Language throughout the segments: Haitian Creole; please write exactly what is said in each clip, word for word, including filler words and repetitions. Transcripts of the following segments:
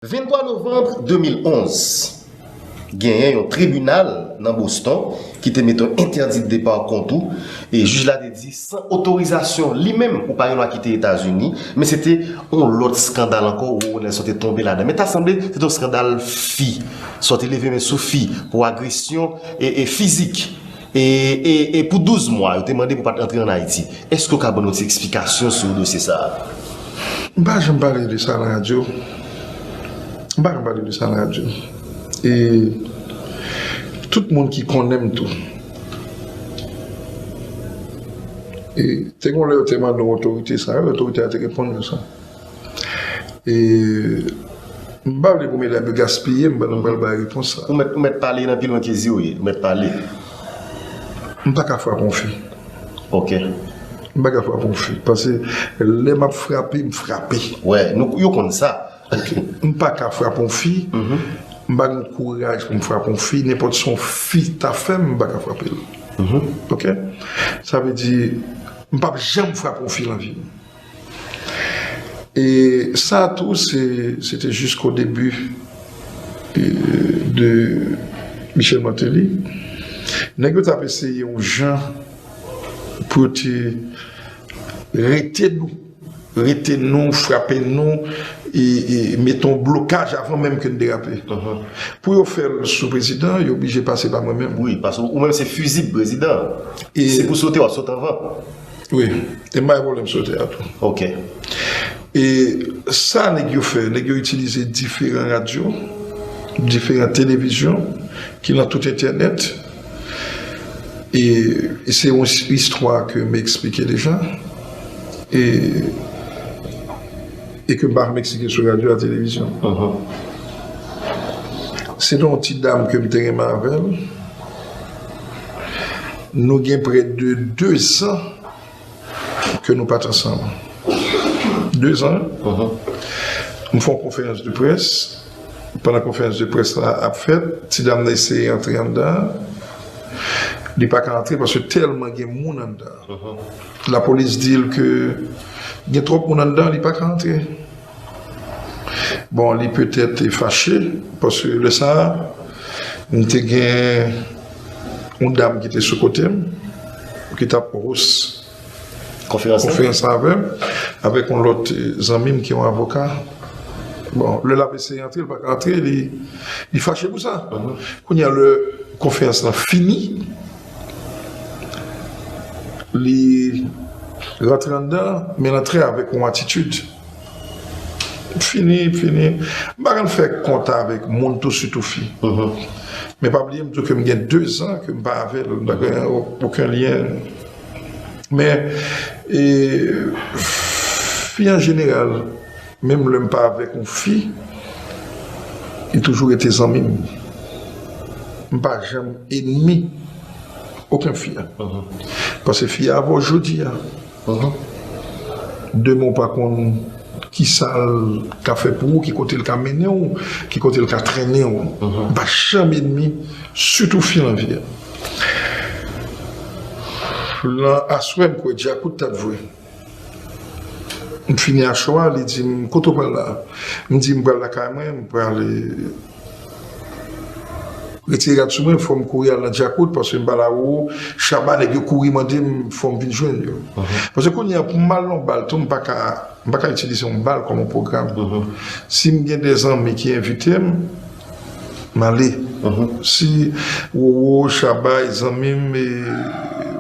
Venntwa novanm de mil onz, genyen yon tribinal nan Boston ki te mete yon entèdi de depa kont ou, e jij la te di san otorizasyon li menm ou pa gen dwa kite Etazini, men se te yon lòt eskandal ankò, Roro Nelson te tonbe ladan. Men ta sanble se te yon eskandal fi, sa w te leve men sou fi pou agresyon e, e fizik. E, e, e pou douz mwa, yo te mande pou w pa t antre ann Ayiti. Èske w ka ban nou ti eksplikasyon sou dosye sa a? M pa janm pale de sa nan radyo. M pa janm pale de sa nan radyo. E tout moun ki konnen m tou. E te gon lè yo te mande yon otorite sa, otorite a te reponn yo sa. E m pa vle pou medam yo gaspiye m pandan m pral bay repons sa. Ou mèt, ou mèt pale nan pi lwen ke zye w ye. Ou mèt pale. M pa ka frape yon fi. Ok. M pa ka frape yon fi. Paske lè m ap frape, m frape. Wè, nou, yo konn sa. Ok. M pa ka frape yon fi. M pa gen kouraj pou m frape yon fi. Nenpòt sa yon fi ta fè m, m pa ka frape l. Ok? Sa vle di, m p ap janm frape yon fi nan vi m. E sa tou, se, se te jisko debi, e, de Michel Martelly. Nèg yo t ap eseye yon jan pou yo te rete nou, rete nou, frape nou, e, e mete yon blokaj avan menm ke n derape. Pou yo fè l sou prezidan, yo oblije pase pa mwen menm. Wi, paske ou menm se fizib prezidan. E se pou sote, w ap sote anvan. Wi, e m pa gen pwoblèm sote a tou. Ok. E sa nèg yo fè, nèg yo itilize diferan radyo, diferan televizyon ki nan tout entènèt. E, e se yon s-, istwa ke m eksplike deja. E, e ke m pa janm eksplike sou radyo a televizyon. Se te yon ti dam ke m te renmen avè l. Nou gen prè de dezan ke nou pa t ansanm. Dezan. M fè yon konferans de près. Pandan konferans de près la ap fèt, ti dam nan eseye antre anndan. Li pa ka antre paske tèlman gen moun anndan. Lapolis di l ke gen twòp moun anndan, li pa ka antre. Bon, li petèt fache, paske lè sa a, m te gen yon dam ki te sou kote m, ki t ap host konferans la avè m, avèk yon lòt, eh, zanmi m ki yon avoka. Bon, lè l ap eseye antre, l pa ka antre, li, li fache pou sa. Kounye a, lè konferans lan fini, li rantre anndan, men l antre avèk yon atitid. Fini, fini. M pa konn fè kont avèk moun tou, sitou fi. Men pa bliye m di w ke m gen dezan ke m pa avè l, m pa gen okenn lyen. Men, e, fi an jeneral, menm lè m pa avèk yon fi, li toujou rete zanmi m. M pa janm enmi okenn fi a. Paske fi a avè w jodi a. Demen w pa konn ki sa l ka fè pou ou, ki kote l ka mennen w, ki kote l ka trennen w. M pa janm enmi, sitou fi nan vi a. Lan aswè, m kwè Djakout t ap jwe. M fini a cho a, li di m, "Kote w pral la?" M di, "M pral lakay mwen, m pral, eh, retire rad sou mwen, fò m kouri al nan Djakout, paske m pa la ou, Chaba, nèg yo kouri mande m, fò m vin jwenn yo." Paske kounye a, pou m al nan yon bal tou, m pa ka, m pa ka itilize yon bal kòm yon pwogram. Si m gen de zanmi ki envite m, m ale. Si Roro, Chaba, e zanmi m, e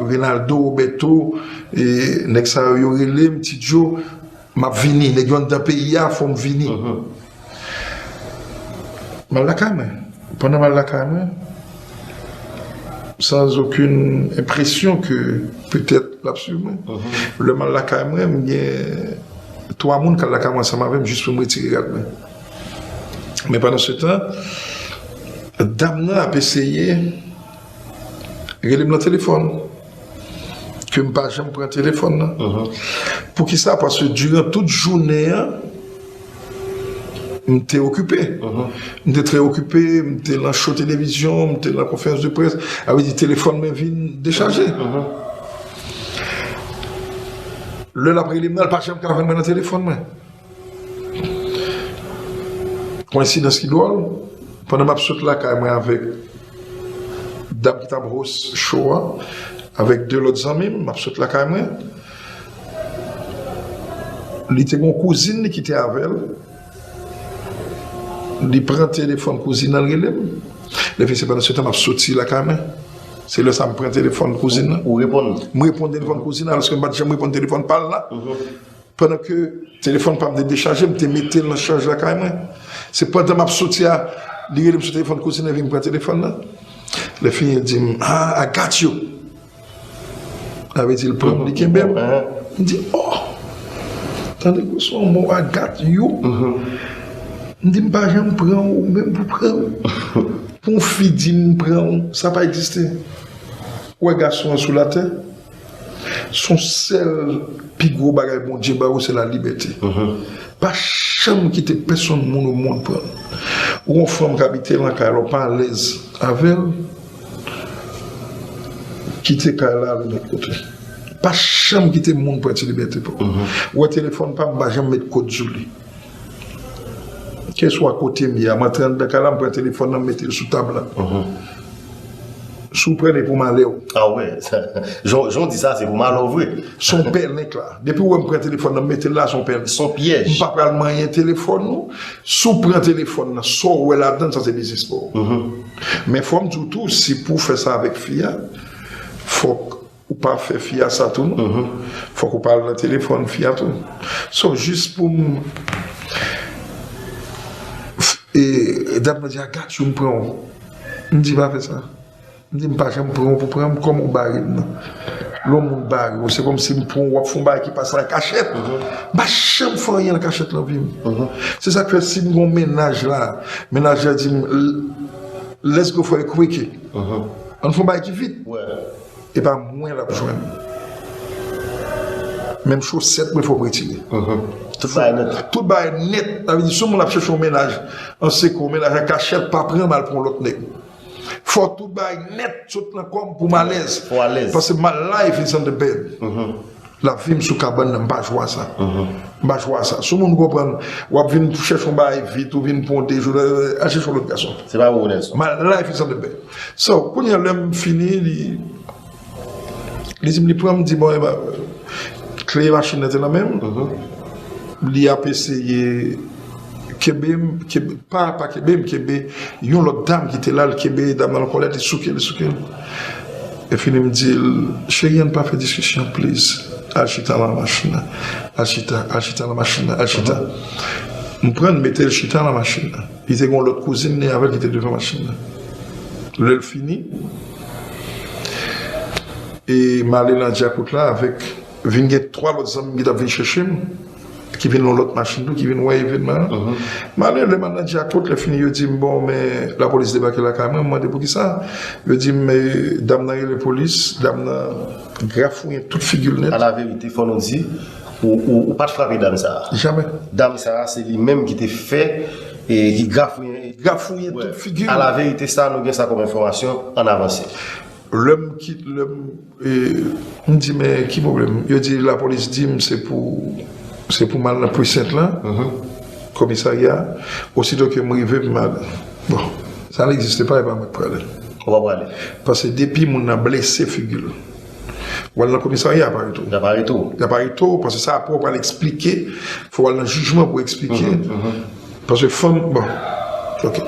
Renaldo, Roberto, e nèg sa yo, yo rele m, Ti Djo, m ap vini. Nèg yo anndan peyi a, fò m vini. M al lakay mwen. Pandan m al lakay mwen, sans aucune impression que peut-être l ap swiv mwen. Lè m al lakay mwen, m gen twa moun k al lakay mwen ansanm avè m jis pou m retire rad mwen. Men pandan se tan, dam nan ap eseye rele m nan telefòn. Ke m pa janm pran telefòn nan. Poukisa? Paske diran tout jounen an, m te okipe. M te trè okipe, m te lan cho televizyon, m te lan konferans de près. Sa vle di telefòn mwen vin dechaje. Lè l ap rele m nan, l pa janm ka jwenn mwen nan telefòn mwen. Koyensidans ki dwòl, pandan m ap sot lakay mwen avèk dam ki t ap host show a, avèk de lòt zanmi m, m ap sot lakay mwen. Li te gen yon kouzin li ki te avè l. Li pran telefòn kouzin nan, l rele m. Lè fini, se pandan se tan m ap soti lakay mwen. Se lè sa a m pran telefòn kouzin nan. Ou reponn? M reponn telefòn kouzin nan, alòske m pa t janm reponn telefòn pa l la. Pandan ke telefòn pa m te dechaje, m te mete l nan chaj lakay mwen. Se pandan m ap soti a, li rele m sou telefòn kouzin nan, vin pran telefòn nan. Lè fini, li di m, "Ah, I got you." Sa vle di l pran m, li kenbe m. M di, "Oh, tande gwo son mo, I got you." M di, "M pa janm pran w, ou menm pou pran m." Pou yon fi di m pran w, sa pa egziste. Ou wè gason an sou latè, se yon sèl pi gwo bagay Bondye ba ou, se lalibète. Pa janm kite pèsonn moun o mond pran l. Ou yon fanm k abite lakay la, ou pa alèz avè l, kite kay la, al yon lòt kote. Pa janm kite moun pran ti libète pa w. Ou wè telefòn pa m, m pa janm met kòd sou li. Keswa kote m ye a, m antre anndan kay la, m pran telefòn nan, m mete l sou tab la. Si w pran l, e pou malè w. Ah wè, jan, jan w di sa, se pou malè w vre. Se yon pèlen k la. Depi w wè m pran telefòn nan, m mete l la, se yon pèlen. Se yon pyèj. M pa pral manyen telefòn ou. Si w pran telefòn nan, sa w wè ladan l, sa se biznis pa w. Men fò m di w tou, si pou w fè sa avèk fi a, fòk ou pa fè fi a sa tou, non. Fòk ou pa al nan telefòn fi a tou. So, jis pou m, e, dat mwen di, "I got you, m pran w." M di, "Pa fè sa." M di, "M pa janm pran w pou pran m, kòman w bare m nan?" Lè yon moun bare w, se kòmsi m pran w, w ap fè yon bagay ki pa sa an kachèt. M pa janm fè anyen an kachèt nan vi m. Se sa k fè, si m gen yon mennaj la, mennaj la di m, "L-, let's go for a quickie." Ann fè yon bagay ki vit. E pa mwen l ap jwenn. Menm chosèt mwen fò m retire. Tout bagay nèt. Tout bagay nèt. Sa vle di, si yon moun ap chèche yon mennaj an sekrè, yon mennaj an kachèt, pa pran m al pran yon lòt nèg. Fò tout bagay nèt sot nan kò m pou m alèz. Fò alèz. Paske my life is on the bed. Lavi m sou kabann nan, m pa jwe a sa. M pa jwe a sa. Si yon moun konprann, w ap vin chèche yon bagay vit, ou vin pran yon de jou, al chèche yon lòt gason. Se pa ou, Nelson. My life is on the bed. So, kounye a, lè m fini, li, li di m, li pran m, di, "Bon, e ba, kle machin nan te nan men m." Li ap eseye kenbe m, kenbe, pa, pa kenbe m, kenbe yon lòt dam ki te la, l kenbe dam nan nan kòlèt, li souke l, li souke l. E fini m di l, "Cheri, ann pa fè diskisyon, please. Al chita nan machin nan. Al chita, al chita nan machin nan, al chita." M pran l, mete l chita nan machin nan. Li te gen yon lòt kouzin li avè l ki te devan machin nan. Lè l fini, e m ale nan djakout la avèk, vin gen twa lòt zanmi m ki t ap vin chèche m, ki vin nan yon lòt machin tou, ki vin wè evènman an. M ale, lè m al nan djakout, lè fini, yo di m, "Bon, men lapolis debake lakay mwen." M mande poukisa. Yo di m, "E, dam nan rele polis, dam nan grafouyen tout figi l nèt." Alaverite, fò nou di, ou, ou, ou pa t frape dam sa a. Jamè. Dam sa a, se li menm ki te fè, e ki grafouyen. Grafouyen tout figi l. Alaverite, sa, nou gen sa kòm enfòmasyon, ann avanse. Lè m kit, lè m, e, m di, "Men ki pwoblèm?" Yo di, "Lapolis di m se pou, se pou m al nan precinct lan, komisarya a." Osito ke m rive, m al. Bon, sa n egziste pa, e pa mwen k prale. Ou pa prale. Paske depi moun nan blese figi l, w al nan komisarya, y ap arete w. Y ap arete w. Y ap arete w, paske sa apre w pral eksplike, fò w al nan jijman pou eksplike. Paske fanm, bon, ok.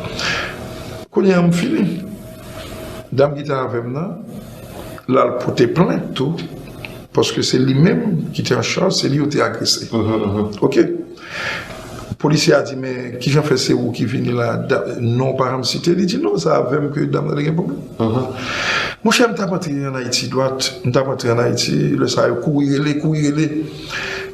Kounye a, m fini. Dam ki te avè m nan, l al pote plent tou, paske se li menm ki te an chaj, se li yo te agrese. Ok. Polisye a di, "Men, kijan fè se ou ki vini la?" Da-, non, pa janm site. Li di, "Non, se avè m ke dam nan te gen pwoblèm." Monchè, m t ap antre ann Ayiti dwat, m t ap antre ann Ayiti, lè sa yo kouri rele, kouri rele.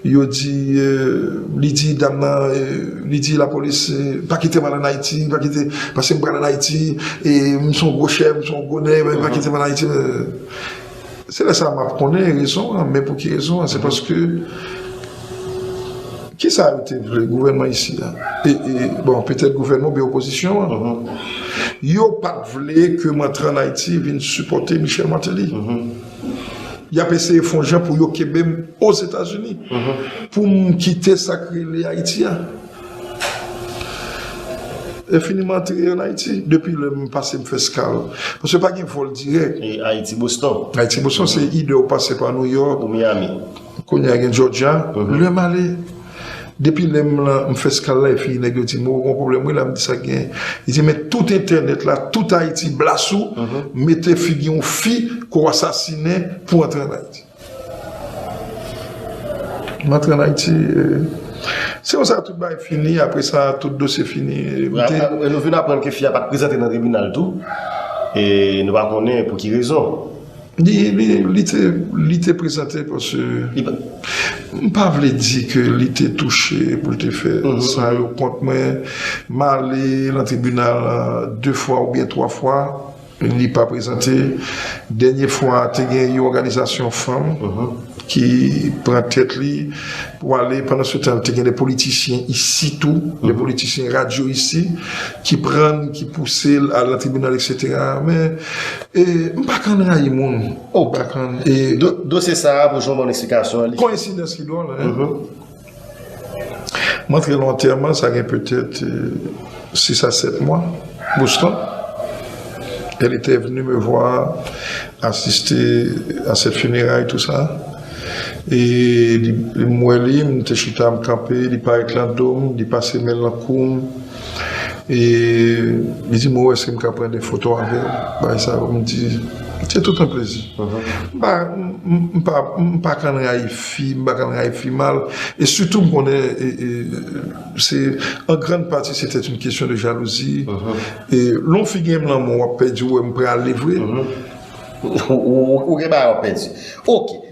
Yo di, euh, li di dam nan, euh, li di lapolis, euh, "Pa kite m al ann Ayiti, pa kite, paske m pral ann Ayiti, e m se yon gwo chèf, m se yon gwo nèg, pa kite m al ann Ayiti." Euh, se lè sa a m ap konnen rezon an, men pou ki rezon an? Se paske, kisa yo te vle, gouvènman isi a? E, e, bon, petèt gouvènman oubyen opozisyon an. Yo pa t vle ke m antre ann Ayiti vin sipòte Michel Martelly. Y ap eseye fè yon jan pou yo kenbe m Ozetazini, pou m kite sa k rele Ayiti a. E fini m antre ann Ayiti. Depi lè m pase m fè eskal. Paske pa gen vòl dirèk. E Ayiti, Boston. Ayiti, Boston, se ide ou pase pa Nouyòk. Ou Miami. Kounye a gen Georgia. Lè m ale, depi lè m lan, m fè eskal la, epi nèg yo di m, "Ou gon pwoblèm, wi, la," m di, "Sa k gen?" Li di, "Men tout entènèt la, tout Ayiti, blas ou, mete figi yon fi ke w asasinen pou antre ann Ayiti." M antre ann Ayiti, eh, se konsa tout bagay fini, apre sa, tout dosye fini. Eh, m te- Apre, nou vin aprann ke fi a pa t prezante nan tribinal tou. E nou pa konnen pou ki rezon. Li, li, li te, li te prezante paske m pa vle di ke li te touche pou l te fè sa yo kont mwen. M ale nan tribinal, euh, de fwa oubyen twa fwa, li pa prezante. Dènye fwa, te gen yon òganizasyon fanm ki pran tèt li pou ale. Pandan se tan, te gen de politisyen isi tou, de politisyen radyo isi, ki pran, ki pouse l al nan tribinal, et cetera. Men, e, m pa konn rayi moun. M pa konn, e, Do- Dosye sa a, pou jwenn yon eksplikasyon, li Koyensidans ki dwòl, hein? M antre nan antèman, sa gen petèt, euh, six à sept mois, Boston. Elle était venue me voir, assister à cette funéraille, tout ça. E li, li m wè li, m te chita, m kanpe, li parèt lan do m, li pase men l lan kou m. E li di m, "Ou èske m ka pran de foto avè w?" Bagay sa yo, m di, "C'est tout un plaisir." M pa, m, m, m pa, m pa konn rayi fi, m pa konn rayi fi mal. E sitou, m konnen, e, e, se, en grande partie, c'était une question de jalousie. E lè yon fi gen m lan men, w ap pèdi, ou wè m prale vre. Ou, ou, ou gen bagay w ap pèdi. Ok.